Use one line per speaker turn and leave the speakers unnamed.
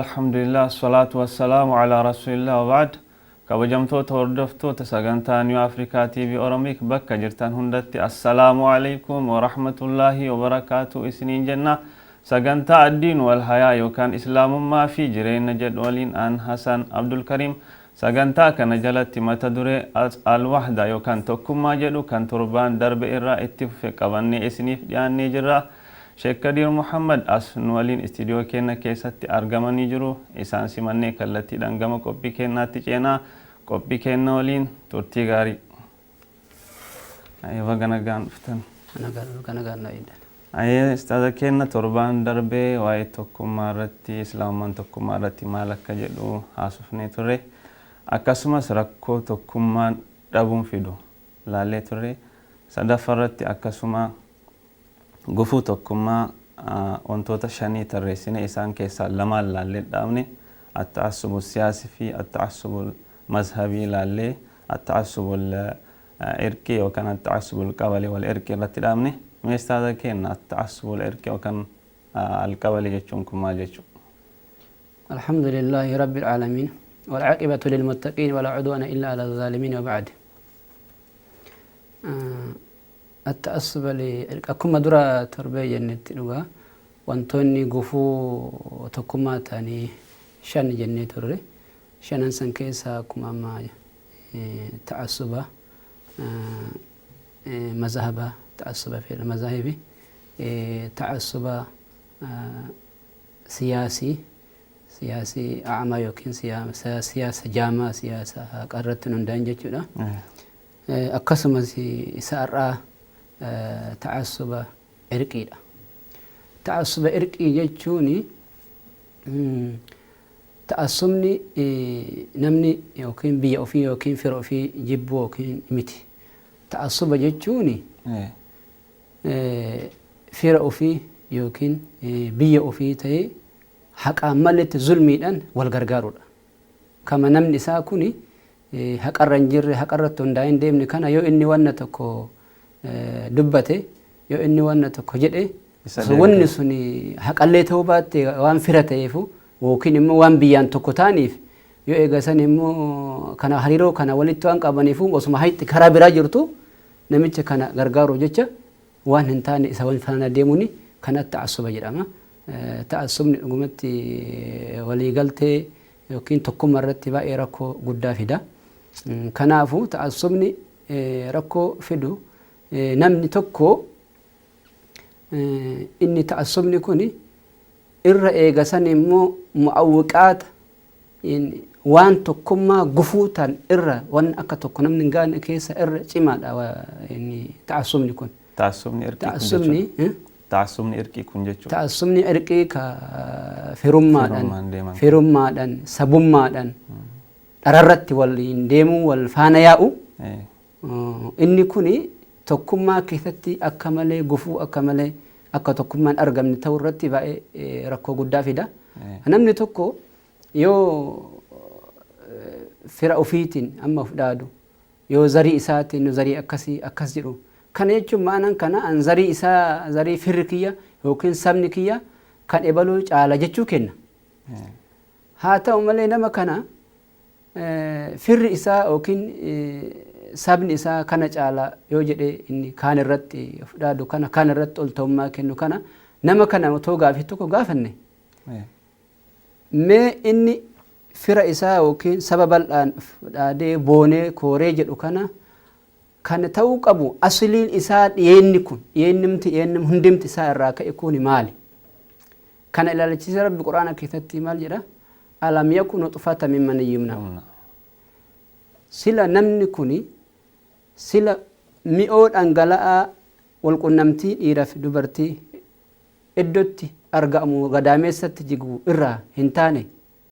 Alhamdulillah, salaatu wassalaamu ala rasulillah wabaad. Kabajamtoota hordoftoota sagantaa New Africa TV Oromic bakka jirtan hundatti assalaamu alaikum warahmatullaahi wabarakaatu isiniin jenna. Sagantaa addiin wal hayaa yookaan islaamummaa fi jireenya jedhu waliin an Hasan Abdulkariim. Sagantaa kana jalatti mata duree alwahda yookaan tokkummaa jedhu kan torbaan darbe irraa itti fufe qabannee isiniif dhiyaannee jirra. Sheek Kadiir Muhammad as nu waliin istiidiyoo keenya keessatti argamanii jiru. Isaan simannee kallattiidhaan gama qophii keenyaatti ceenaa. Qophii keenya waliin turtii gaarii. Baga nagaan dhuftan.
Nagaan na'iidha.
Ayyee ustaaza keenya, torbaan darbee waa'ee tokkummaa irratti, islaamummaan tokkummaa irratti maal akka jedhu haasofnee turre. Akkasumas rakkoo tokkummaan dhabuun fidu laallee turre. Sadaffaa irratti akkasuma gufuu tokkummaa wantoota shanii tarreessine, isaan keessaa lamaan laallee dhaabne: التعصب السياسي fi التعصب المذهبي laallee, التعصب العرقي yookaan التعصب القبلي والعرقي irratti dhaabne. Mee ustaaza keenya, التعصب العرقي yookaan القبلي jechuun kun maal jechuudha?
الحمد لله رب العالمين والعاقبة للمتقين ولا عدوان إلا على الظالمين وبعد. التعصب akkuma dura torbee jennetti, dhugaa wantoonni gufuu tokkummaa ta'anii shan jennee turre. Shanan san keessa akkuma amma ta'assuba mazhaba, ta'assuba fi mazahibi, ta'assuba siyaasii, siyaasii a'amaa yookiin siyaasa jaamaa, siyaasa haqa irratti hundaa'an jechuudha. Akkasumas isa har'aa ta'assuba irqiidha. Ta'assuba irqii jechuun ta'assubni namni yookiin biyya ofii yookiin fira ofii jibbuu yookiin miti. Ta'assuba jechuun fira ofii yookiin biyya ofii ta'ee haqaan maletti zulmiidhaan wal gargaaruudha. Kama namni isaa kuni haqarra hin jirre, haqarratti hundaa'ee hin deemne kana, yoo inni wanna tokko dubbate, yoo inni wanna tokko jedhe, wanni sun haqallee ta'uu baatte, waan fira ta'eefu yookiin immoo waan biyyaan tokko ta'aniif, yoo eegasan immoo kana hariiroo kana walitti waan qabaniifu, osuma hayxi karaa biraa jirtu namicha kana gargaaruuf jecha waan hin taane isa wal faana deemuun kanatti ta'assuba jedhama. Ta'assubni dhugumatti waliigaltee yookiin tokkummaa irratti baay'ee rakkoo guddaa fida. Kanaafuu ta'assubni rakkoo fidu, namni tokko inni ta'assubni kun irra eegasan immoo mu'awwiqaata waan tokkummaa gufuu tan irra waan akka tokko namni hin gaane keessa irra cimaadha ta'assubni kun.
Ta'assubni irqii kun jechuudha. Ta'assubni irqii kun jechuudha.
Ta'assubni irqii ka firummaadhaan, firummaadhaan, sabummaadhaan dhararratti waliin deemuu, wal faana yaa'u, inni kuni tokkummaa keessatti akka malee gufuu, akka malee akka tokkummaan argamne ta'uu irratti baay'ee rakkoo guddaa fida. Namni tokko yoo fira ofiitiin amma of dhaadu, yoo zarii isaatiin zarii akkasii akkas jedhu, kana jechuun ma'anaan kana an zarii isaa, zarii firri kiyya yookiin sabni kiyya kan ebaluu caala jechuu kenna. Haa ta'u malee, nama kana firri isaa yookiin sabni isaa kana caala yoo jedhe, inni kaan irratti of dhaadu kana, kaan irratti ol ta'ummaa kennu kana, nama kana otoo gaafii tokko gaafanne, mee inni fira isaa yookiin saba bal'aan of dhaadee boonee kooree jedhu kana, kan ta'uu qabu asliin isaa, dhiyeenni kun, dhiyeennimti, dhiyeenni hundimti isaa irraa ka'e kun maali? Kana ilaalchise Rabbi Quraana keessatti maal jedha? ألم يك نطفة من مني يمنى. Sila namni kuni sila mi'oo dhangala'aa walqunnamtii dhiiraa fi dubartii iddootti argamu gadaameessatti jigu irraa hin taane.